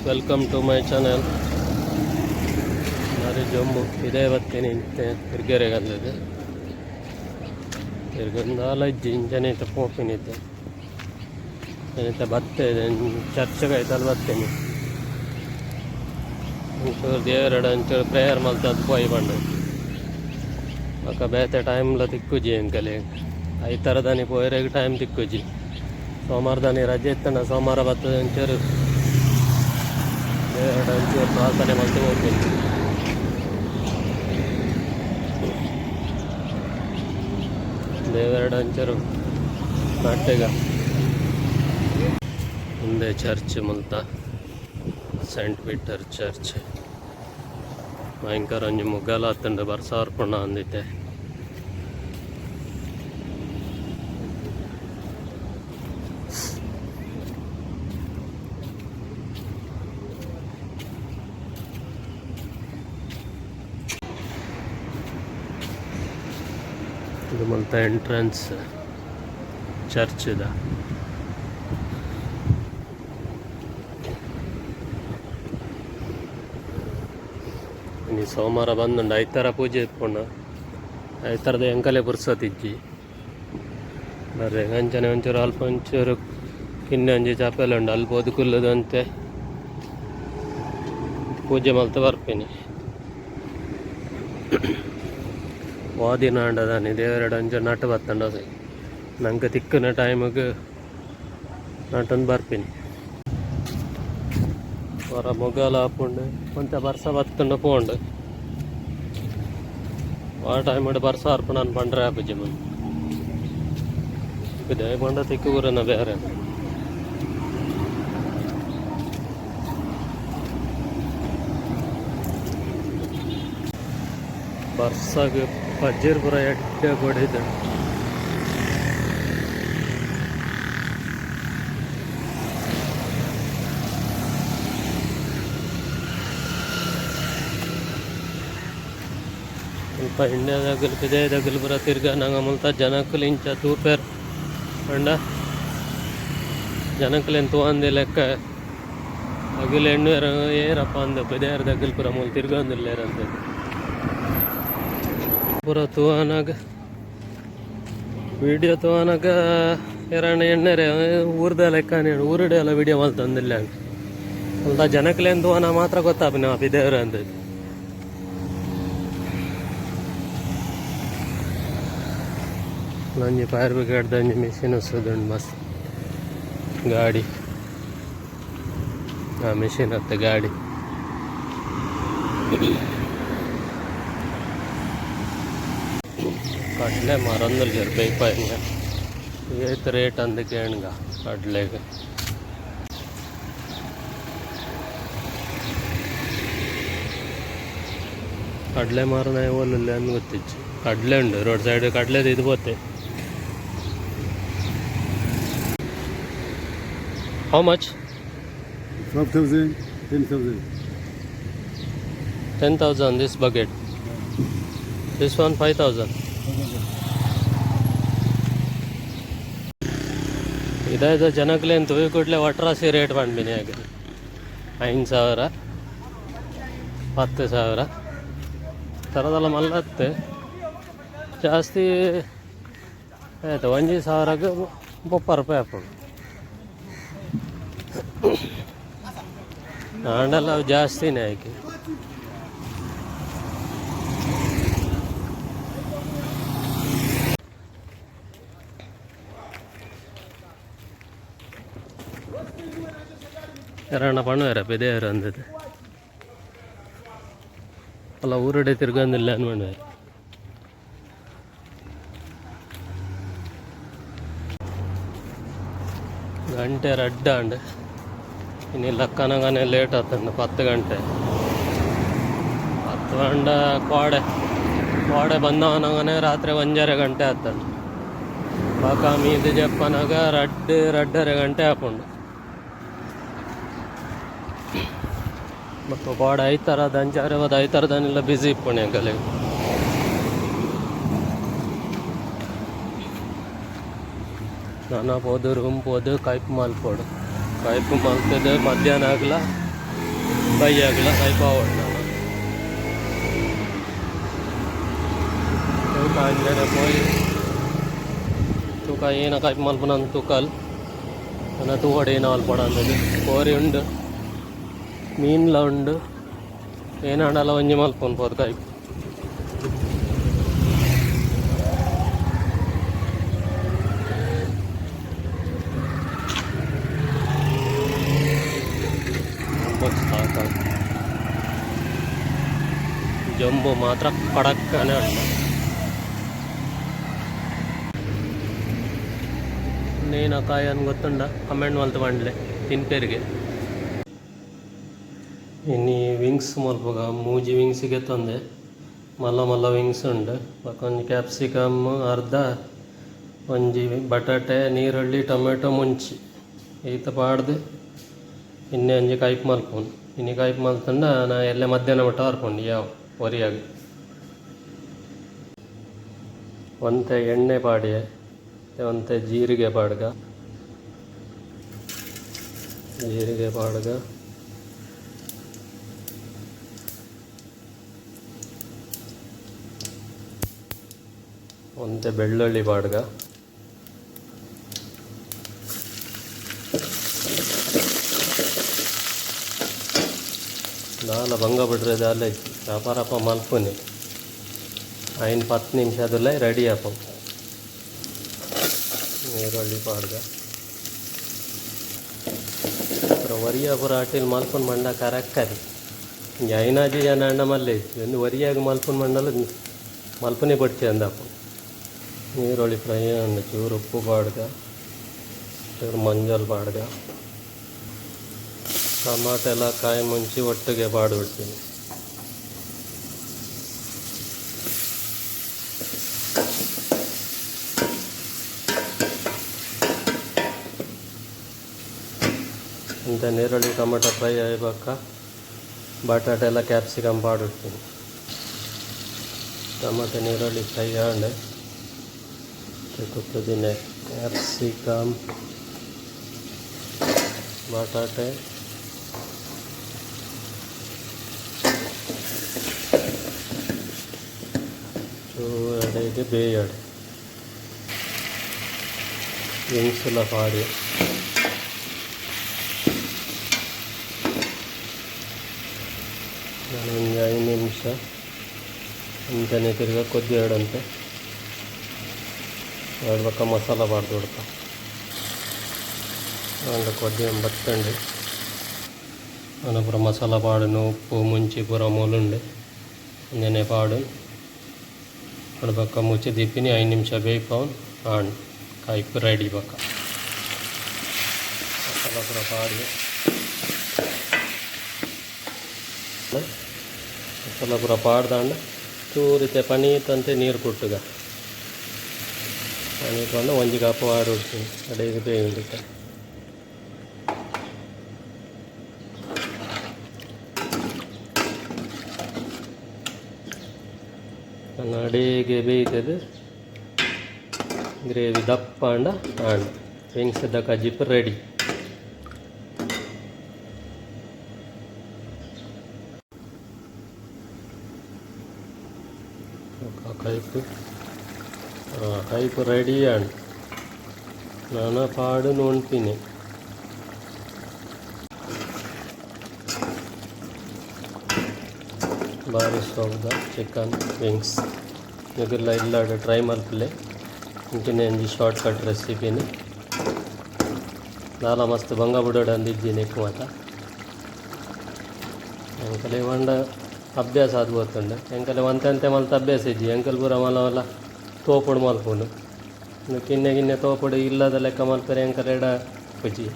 Welcome to my channel. ಬಾರಿ ಜೊಂಬು ಇದೇ ಬತ್ತೀನಿ ಇತ್ತೆ ತಿರ್ಗೆರೆಗಂದದ್ದು ತಿರ್ಗಂದಾಲ ಇಜ್ಜಿ ಇಂಚನೆ ಇತ್ತೆ ಪೋಪಿನಿತ್ತೆ ಇತ್ತೆ ಬತ್ತೆ ಚರ್ಚ್ಗೆ ಐತಲ್ ಬತ್ತೀನಿ. ಒಂಚೂರು ದೇವರಡ ಒಂಚೂರು ಪ್ರೇಯರ್ ಮಲ್ತದ್ದು ಪೋಯಿ ಪಂಡ ಬೊಕ ಬೇತೆ ಟೈಮ್ಲ ತಿಕ್ಕುಜಿ ಎಂಕಲೆ. ಐತಾರದಾನಿ ಪೋಯೆರೆಗ್ ಟೈಮ್ ತಿಕ್ಕುಜಿ. ಸೋಮಾರದಾನಿ ರಜೆ ಇತ್ತಂಡ ಸೋಮಾರ ಬತ್ತದ ಒಂಚೂರು ದೇವರಡ ಒಂಚೂರು ಪ್ರಾರ್ಥನೆ ಮಲ್ತು ಪೋಪಿನಿ. ದೇವರಡ ಒಂಚೂರು ನಟ್ಟೆಗ. ಮುಂದೆ ಚರ್ಚ್ ಮುಲ್ತ ಸೆಂಟ್ ಪೀಟರ್ ಚರ್ಚ್. ಭಯಂಕರ ಒಂಜಿ ಮುಗ್ಗಲ ಆತುಂಡು ಬರ್ಸ ಬರ್ಪುಂಡ ಅಂದಿತ್ತೆ. ಇದು ಮುಲ್ತ ಎಂಟ್ರೆನ್ಸ್ ಚರ್ಚ್ದ. ಇನಿ ಸೋಮಾರ ಬಂದುಂಡು. ಐತಾರ ಪೂಜೆ ಇಪ್ಪುಂಡು. ಐತಾರದ ಎಂಕಲೆ ಪುರ್ಸೊತ್ತಿಜ್ಜಿ ಬರ್ರೆ. ಅಂಚನೆ ಒಂಚೂರು ಅಲ್ಪ ಒಂಚೂರು ಕಿನ್ನೆ ಒಂಜಿ ಚಾಪೆಲ್ ಉಂಡು, ಅಲ್ಪ ಪೋದು ಕುಲ್ಲುದು ಅಂತೆ ಪೂಜೆ ಮಲ್ತ್ ಬರ್ಪಿನಿ. ವಾ ದಿನ ಆಂಡ ದಾನಿ ದೇವರೆಡ ಒಂಚೂರು ನಟ್ಟು ಬತ್ತಂಡ ನಂಗೆ ತಿಕ್ಕುನ ಟೈಮಿಗೆ ನಟೊಂದು ಬರ್ಪಿನಿ. ಒರ ಮೊಗಲ ಆಪುಂಡು, ಒಂತೆ ಬರ್ಸ ಬತ್ತುಂಡ ಪೋಂಡು. ಆ ಟೈಮ್ ಬರ್ಸ ಬರ್ಪುಂಡು ಪಂಡ್ರೆ ಆಪುಜಿ ಮುನ್ ಪಿದಾಯಿ ಪಂಡ ತಿಕ್ಕು ಊರನ ಬೇರೆ. ಬರ್ಸಗ್ ಪಜ್ಜಿರ್ ಪೂರ ಎಡ್ಡೆ ಕೊಡಿದ್ಂಡ್. ಮುಲ್ಪ ಇಂಡಿಯಾದಕುಲು ಪಿದಯಿದಕುಲು ಪೂರ ತಿರ್ಗನಗ ಮುಲ್ತ ಜನಕುಲು ಇಂಚ ತೂಪೆರ್ ಪಂಡ ಜನಕುಲೆನ್ ತೂವಂದಿಲೆಕ್ಕ ಅಗುಲು ಎಣ್ಣುವೆರ್ ಏರಪ್ಪ ಅಂದ್ ಪಿದಯರ್ದಕುಲು ಪೂರ ಮೂಲು ತಿರ್ಗೊಂದುಲ್ಲೆರ್ ಅಂದ್. ಪೂರ ತೂವನಗ ವಿಡಿಯೋ ತೂವನಗ ಏರಾಂಡ ಎಣ್ಣೆರೆ ಊರ್ದ ಲೆಕ್ಕನೆ ಊರುಡೆ ಎಲ್ಲ ವಿಡಿಯೋ ಮಲ್ತೊಂದುಲ್ಲೆ ಮುಲ್ತ ಜನಕ್ಲೆನ್ ತೂವನ ಮಾತ್ರ ಗೊತ್ತಾಪಿನ ಪಿದಯರ್ ಅಂದ್. ಒಂಜಿ ಫೈರ್ ಬ್ರಿಗೇಡ್ ದ ಒಂಜಿ ಮಿಷಿನ್ ಉಂಡು, ಮಸ್ತ್ ಗಾಡಿ. ಆ ಮಿಷಿನ್ ಅತ್ತ ಗಾಡಿ. ಕಡಲೆ ಮಾರೊಂದುಲ್ಲೆರ್ ಬೈಪಾಯಿನ. ಏತ್ ರೇಟ್ ಅಂದ್ ಕೇಣ್ಗ ಕಡ್ಲೆಗ್. ಕಡಲೆ ಮಾರುನಾಯೆ ಓಲುಲ್ಲೆ ಅಂದ್ ಗೊತ್ತಿಜ್ಜಿ. ಕಡಲೆ ಉಂಡು ರೋಡ್ ಸೈಡ್, ಕಡಲೆ ಇದು ಪೋತೆ. How much? 5,000, 10,000. 10,000 this bucket. This one 5,000. ಇದಾಯ್ತು ಜನಕ್ಲೇನ್ ತೂಯಿ ಕೂಡ್ಲೆ ಒಟ್ರಾಸಿ ರೇಟ್ ಪನ್ಪಿನಿ ಆಗ 5,000, 10,000 ತರದಲ್ಲ ಮಲ್ಲತ್ತೆ ಜಾಸ್ತಿ ಆಯ್ತು. 1,000ಕ್ಕೆ 30 ರೂಪಾಯಿ ಆಪುಂಡು. ಆಂಡಲ ಅವು ಜಾಸ್ತಿನೇ ಆಯ್ಕೆ. ಯಾರಣ್ಣ ಪಣ್ಣುವೆರ ಪೆದೇವರು ಅಂದದ್ದು ಅಲ್ಲ, ಊರುಡೆ ತಿರ್ಗಂದಿಲ್ಲ ಅನ್ಮಣ್ಣುವೆರ್. ಗಂಟೆ ರಡ್ಡಾಂಡ್. ಇನಿ ಲಕ್ಕನಗನೆ ಲೇಟ್ ಆತಂಡು. 10 ಗಂಟೆ 10 ಗಂಟೆ ಕೋಡೆ ಕೋಡೆ ಬಂದವನಗನೆ ರಾತ್ರಿ 1.5 ಗಂಟೆ ಆತಂಡು. ಬಾಕ ಮೀದು ಜಪ್ಪನಾಗ ರಡ್ಡ್ 2.5 ಗಂಟೆ ಆಪುಂಡು. ಮತ್ತು ಕೋಡೆ ಐತಾರ ದಂಚಾರೆ ಹೋದ ಐತಾರದನ್ನೆಲ್ಲ ಬಿಸಿ ಇಪ್ಪುಂಡು ಎಂಕಲೆಗ್. ನನ ಪೋದು ರೂಮ್ ಪೋದು ಕೈಪು ಮಲ್ಪೊಡು. ಕೈಪು ಮಲ್ತದ ಮಧ್ಯಾಹ್ನ ಆಗಲ. ಬಯ್ಯಾಗಲ ಕೈಪಾವಡ್ ನಾನು ತೂಕ ಅಂಚನೆ ಪೋಯಿ ತೂಕ ಏನ ಕೈಪ್ ಮಲ್ಪುನಂದ್ ತೂಕಲ್ ನನ ತೂವಡ್ ಏನ ಮಲ್ಪೊಡಂದದು ಕೋರಿ ಉಂಡು ಮೀನ್ಲ ಉಂಡು ಏನಾಂಡಲ ಒಂಜಿ ಮಲ್ಪೊನ್ ಪೋದು ಕೈಪ್. ಸಾಕಾಗ್ ಜಂಬು ಮಾತ್ರ ಕಡಕ್ಕನೆ ಉಂಡು. ನೇನ ಕಾಯನ್ ಗೊತ್ತುಂಡ ಕಮೆಂಟ್ ಮಲ್ತ್ ಪಂಡ್ಲೆ ತಿನ್ಪೆರ್ಗೆ. ಇನಿ ವಿಂಗ್ಸ್ ಮಲ್ಪುಗ ಮೂಜಿ ವಿಂಗ್ಸ್ ಗೆತ್ತೊಂದೆ ಮಲ್ಲ ಮಲ್ಲ ವಿಂಗ್ಸ್ ಉಂಡು ಬೊಕ ಒಂಜಿ ಕ್ಯಾಪ್ಸಿಕಮ್ ಅರ್ಧ ಒಂಜಿ ಬಟಾಟೆ ನೀರುಳ್ಳಿ ಟೊಮೆಟೊ ಮುಂಚಿ ಈತ ಪಾಡ್ದು ಇನ್ನೆ ಒಂಜಿ ಕೈಪ್ ಮಲ್ಪುನು. ಇನಿ ಕೈಪ್ ಮಲ್ತುಂಡ ನಾ ಎಲ್ಲೆ ಮಧ್ಯಾಹ್ನ ಮುಟ್ಟ ಬರ್ಪುಂಡು ಯಾವು ಒರಿಯಾಗ್. ಒಂತೆ ಎಣ್ಣೆ ಪಾಡಿಯೆ ಒಂತೆ ಜೀರಿಗೆ ಪಾಡ್ಗ ಜೀರಿಗೆ ಪಾಡ್ಗ ಒಂತೆ ಬೆಳ್ಳುಳ್ಳಿ ಪಾಡ್ಗ ದಾಲ ಬಂಗ ಬುಡ್ರೆ ದಾಲ ಇಜ್ಜಿ ರಪ ರಪ ಮಲ್ಪುನಿ ಐನ್ ಪತ್ತ್ ನಿಮಿಷದುಲೈ ರೆಡಿ ಆಪುಂಡು. ನೀರುಳ್ಳಿ ಪಾಡ್ಗ ಪೂರ ಒರಿಯ ಪೂರ ಅಟಿಲ್ ಮಲ್ಪುನ ಪಂಡ ಕರಕ್ಕರಿ ಒಂಜಿ ಐನಾಜಿ ಜನ ಆಂಡ ಮಲ್ಲೆ ಇಜ್ಜಿ ಉಂದು ಒರಿಯಾಗ್ ಮಲ್ಪುನ ಪಂಡಲ ಮಲ್ಪುನೆ ಬೊಡ್ಚಿ ಅಂದಾಪುಂಡು. ನೀರುಳ್ಳಿ ಫ್ರೈ ಆಂಡ್ ಚೂರು ಉಪ್ಪು ಪಾಡ್ಗ ಚೂರು ಮಂಜಲ್ ಪಾಡ್ಗ ಟೊಮಾಟೊ ಲ ಕಾಯಿ ಮುಂಚಿ ಒಟ್ಟಿಗೆ ಪಾಡ್ಬಿಡ್ತೀನಿ. ಇಂತ ನೀರುಳ್ಳಿ ಟೊಮೆಟೊ ಫ್ರೈ ಆಯಿ ಬೊಕ್ಕ ಬಟಾಟೆ ಎಲ್ಲ ಕ್ಯಾಪ್ಸಿಕಮ್ ಪಾಡ್ಬಿಡ್ತೀನಿ. ಟೊಮೆಟೊ ನೀರುಳ್ಳಿ ಫ್ರೈ ಆಂಡ್ ಕುತ್ತುದಿನ ಕ್ಯಾಪ್ಸಿಕಮ್ ಬಟಾಟೆ ಚೂರು ಅಡೆಗೆ ಬೇಯಡ್ ವಿಂಗ್ಸ್ ಎಲ್ಲ ಪಾಡಿ ಒಂಜಿ ಐದು ನಿಮಿಷ ಅಂಚನೆ ತಿರ್ಗ ಕೊದ್ದಿಯಡಂತೆ ಎರಡು ಬೊಕ್ಕ ಮಸಾಲ ಪಾಡ್ದು ಬುಡ್ಕ ಆಂಡ ಕೊದ್ದಿಯನ್ ಬತ್ತಂಡ್ ಆಂಡ ಪೂರ ಮಸಾಲ ಪಾಡುನು ಉಪ್ಪು ಮುಂಚಿ ಪೂರ ಮೂಲುಂಡು ಅಂಚನೆ ಪಾಡು ಆಂಡ ಬೊಕ್ಕ ಮುಚ್ಚಿ ದೀಪಿನಿ ಐದು ನಿಮಿಷ ಬೇಯ್ಪಾವೊನ್ ಆಂಡ್ ಕೈಪ್ ರೆಡಿ. ಬೊಕ್ಕ ಮಸಾಲ ಪೂರ ಪಾಡಿ ಮಸಾಲ ಪೂರ ಪಾಡ್ದಾಂಡ ಚೂರು ಇತ್ತೆ ಪನೀತಂತೆ ನೀರು ಕುಟ್ಟುಗ ಪನೀತ್ ಪಂಡ ಒಂಜಿ ಕಪ್ ಪಾಡೊಡ್ಚಿ ಅಡೆಗ್ ಬೇಯುಂಡು ಇತ್ತೆ. ಅಡೆಗೆ ಬೇಯ್ತದೆ ಗ್ರೇವಿ ದಪ್ಪ ಆಂಡ ಆಂಡ್ ವಿಂಗ್ಸ್ ದ ಕಜಿಪು ರೆಡಿ. ಕೈಪು ಕೈಪು ರೆಡಿ ಆಂಡ್ ನನ ಪಾಡ್ ಉನ್ಪಿನಿ. ಬಾರಿ ಸೋಕುದ ಚಿಕನ್ ವಿಂಗ್ಸ್ ನಿಕುಲ್ಲ ಇಲ್ಲಡ್ ಟ್ರೈ ಮಲ್ಪುಲೆ ಇಂಚಿನ ಒಂಜಿ ಶಾರ್ಟ್ ಕಟ್ ರೆಸಿಪಿನ್ ದಾಲ ಮಸ್ತ್ ಬಂಗ ಬುಡೊಡು ಇಜ್ಜಿ ನೆಕ್ಕ್ ಮಾತ ಎಂಕಲೆ ಪಂಡ ಅಭ್ಯಾಸ ಆದ್ ಪೋತುಂಡು. ಎಂಕಲೆ ಒಂತೆ ಒಂತೆ ಮಲ್ತ್ ಅಭ್ಯಾಸ ಇಜ್ಜಿ. ಎಂಕಲ್ ಪೂರ ಮಲ್ಲ ಮಲ್ಲ ತೋಪುಡು ಮಲ್ಪುಂಡು. ಕಿನ್ಯ ಕಿನ್ಯ ತೋಪುಡು ಇಲ್ಲದ ಲೆಕ್ಕ ಮಲ್ಪೆರೆ ಎಂಕಲೆಡ ಇಪ್ಪುಜಿ.